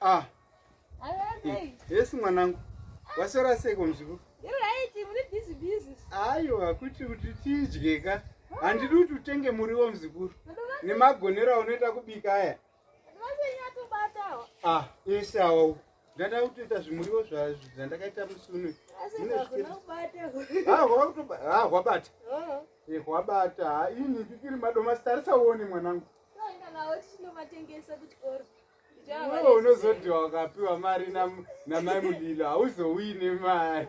Ah. Yes mwanangu. Waswera seiko mzukuru? Aiwa kuti kuti tidye ka. Handidi kuti utenge muriwo mzukuru. Nemagonero aunoita kubika aya. Ah, ese awa ndada kutoita zvimuriwo zvandakaita musi uno. Ah, hwabata. Eh, hwabata. Ini ndikiri madomasi tarisa uone mwanangu. Iwe unozoti wakapiwa mari namai Mulilo hauzouyi nemari.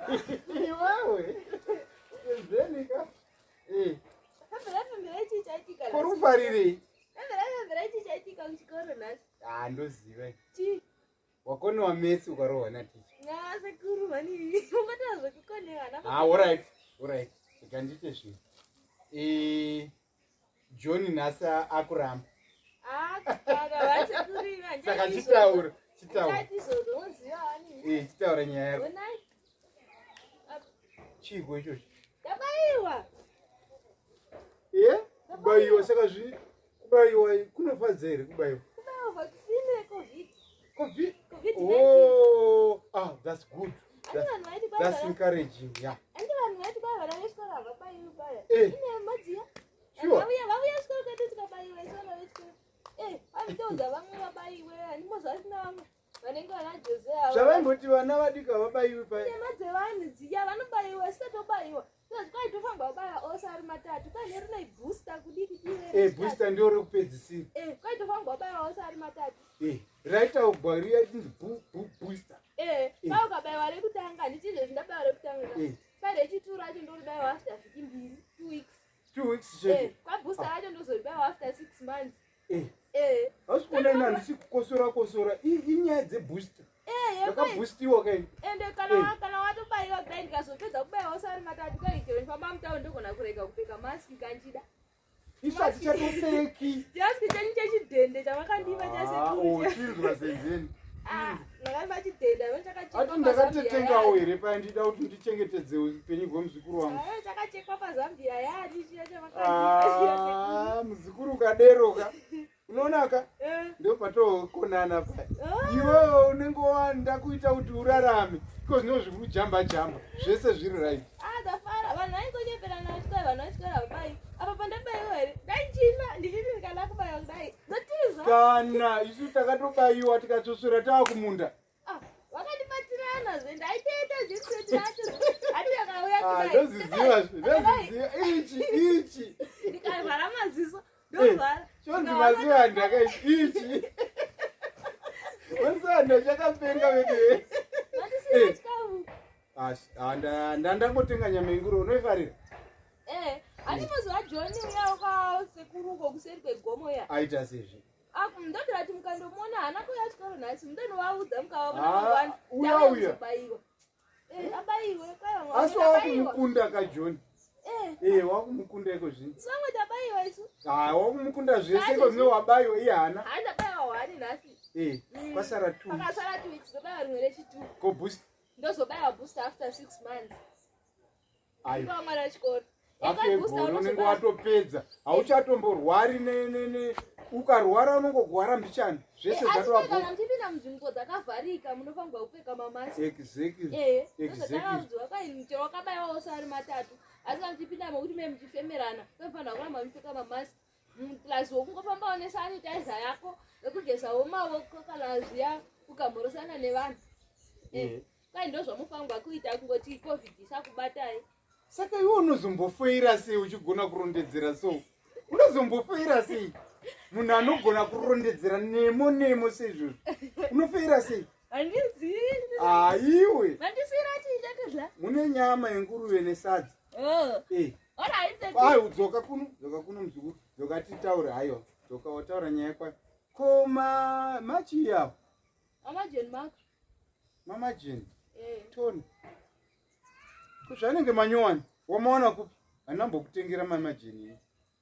Iwewe. Zenika. Eh. Kuri kufarirei? Ah, ndoziva. Wakonewa maths ukarohwa naticha. Ah, alright. Alright. Rega ndiite zvinhu. Eh, John nhasi akuramba. Ah, Saka chitaura, chitaura. Eh, chitaura nyaya yako. Chiiko ichocho? Ndabaiwa. Eh? Kubaiwa saka zvi kubaiwa kunofadza here kubaiwa? Kubaiwa vaccine yeCovid. COVID? COVID-19. Oh, ah, that's good. That's, that's encouraging, yeah. Andi vanhu vaiti kwai vana vechikoro havabaiwi paya. Eh. Ine madziya. Sure. Vauya vauya chikoro kwedu tikabaiwa isu vana vechikoro. Eh, vanotoudza vamwe vabaiwe, handimboziva vasina vamwe vanenge vana Jose avo. Zvavaimboti vana vadiki havabaiwi paya. Tema dzevanhu dziya vanobaiwa isu tatobayiwa. Kwai tofanirwa kubaya ose ari matatu. Kwai nerinoi booster kudiki diwe. Eh, booster ndio rekupedzisira. Eh, kwai tofanirwa kubaya ose ari matatu. Eh, raita ugwariya inzi booster. Eh, eh, kwai ukabaiwa rekutanga handiti izvezvi ndabaiwa rekutanga. Eh. Kwai rechituru racho ndoribaiwa after vhiki mbiri, 2 weeks. 2 weeks chete. Eh, kwai booster ah. racho ndozoribaiwa after 6 months. Eh. Eh. Hausi kuona ini handisi kukosora kosora. Inyaya dzebooster. Eh, ndakaboostiwa kai. Ende kana eh. kana watobaiwa kudai ndikazopedza kubaiwa usari matatu kai chero ndifamba mutauni ndogona kurega kupfeka mask kanjida. Isu hatichatopfeki. Mask chenyu chechidhende chamakandipa chasekuru. Ah, oh, chinzwa senzeni. Ah, ndakandipa chidhende avo chakachekwa. Ati ndakatetengawo here paya ndida kuti ndichengetedze upenyu hwemuzukuru wangu. Ah, chakachekwa paZambia yani chiya chamakandipa. Ah, muzukuru ukaderoka. Unoonaka? Eh. Ndopatokonana paya. Ah. Iwewe unenge wanda kuita kuti urarame. Iko zvino zviri kujamba jamba. Zvese zviri right. Ah, ndafara. Vanhu vaingonyeperana vachikora, vanhu vachikora havabayi. Apa pandabaiwa here? Ndaichina, ndichiti ndikada kubaiwa kudai. Ndotiza. Kana isu takatobaiwa tikatsosora tava kumunda. Ah, vakandibatirana zve ndaiteta jekiseni racho. Hati akauya Ah, kudai. ndoziziva zve, ndoziziva ichi ichi. Ndikavhara maziso. Eh, Ndovhara. Chonzi mazuva andaka ichi. Mazuva andachakapenga vedu. Mandisina Eh. chikafu. Ah, ndandangotenga nyama yenguruve unoifarira? Eh, handi mazuva John uya ukasekuru uko kuseri kwegomo ya. Aita sezvi. Ah, ndodira kuti mukandomuona haana kuuya chikoro nhasi mundonovaudza mukavaona Ah, mangwana. uya, Ndauya uya. kuzobaiwa. Eh, abaiwe kwai vamwe Asi vamwe tabaiwa. wakumukunda ka John. Eh, Eh, wakumukunda iko zvino. isu vamwe tabaiwa isu. Ah, wakumukunda zvese iko zvino wabaiwa iye haana. Hayi ndabaiwa hwani nhasi. Eh, kwasara 2. Pakasara 2 weeks ndobaiwa rimwe rechitu. Ko boost. Ndozobaiwa booster after 6 months. Ayo. Kwa mwana wechikoro. Hafu yegore unenge watopedza. Hauchatomborwari ne ne ne ukarwara unongogwara mbichana. Zvese Eh, zvatova kana muchipinda munzvimbo dzakavharika munofanirwa kupfeka mamask. Exactly. Eh, Exactly. ndozvatakaudzwa kwai chero wakabaiwa wose ari matatu. Asi kana muchipinda mokuti mune muchifemerana, munofanirwa kuramba muchipfeka mamask. Plus wokungofambawo nesanitizer yako nekugezawo mavoko kana zviya ukamhorosana nevanhu. Eh. Eh. Kwai ndozvamufanirwa kuita kungoti covid isakubatai. Saka iwe unozombofoira sei uchigona kurondedzera so? Unozombofoira sei? Munhu anogona kurondedzera nemo nemo seizvozvo. Unofoira sei? Handizivi. Aiwe. Mandisira chii chekudya? Mune nyama yenguruve nesadza. Oh. Eh. Alright. Ai dzoka kuno, dzoka kuno muzukuru. Dzoka titaure haiwa. Dzoka wataura nyaya kwayo. Ko ma machi yawo? Mama Jane Mark. Mama Jane. Eh. Tony. Ko zvanenge manyowani. Wamaona kupi? Handambokutengera mama Jane ini.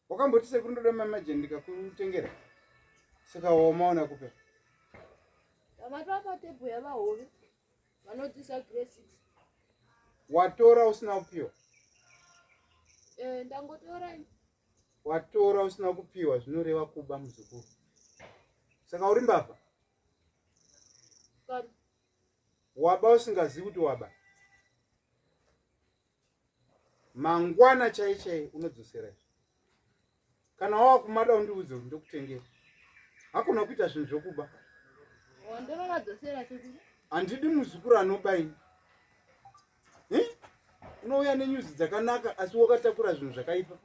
Wakamboti sekuru ndoda mama Jane ndikakutengera. Saka wamaona kupi? Ndamatora patebho yavahove vanodzisa grade 6. Watora usina kupiwa? Eh, ndangotora ini. Watora usina kupiwa zvinoreva kuba muzukuru. Saka uri mbavha? Waba usingazivi kuti waba. Mangwana chai chai unodzosera izvi. Kana wava kumada undiudze kuti ndokutengera. Hakuna kuita zvinhu zvokuba. Handidi muzukuru anoba ini. Unouya nenyuzi dzakanaka asi wakatakura zvinhu zvakaipa.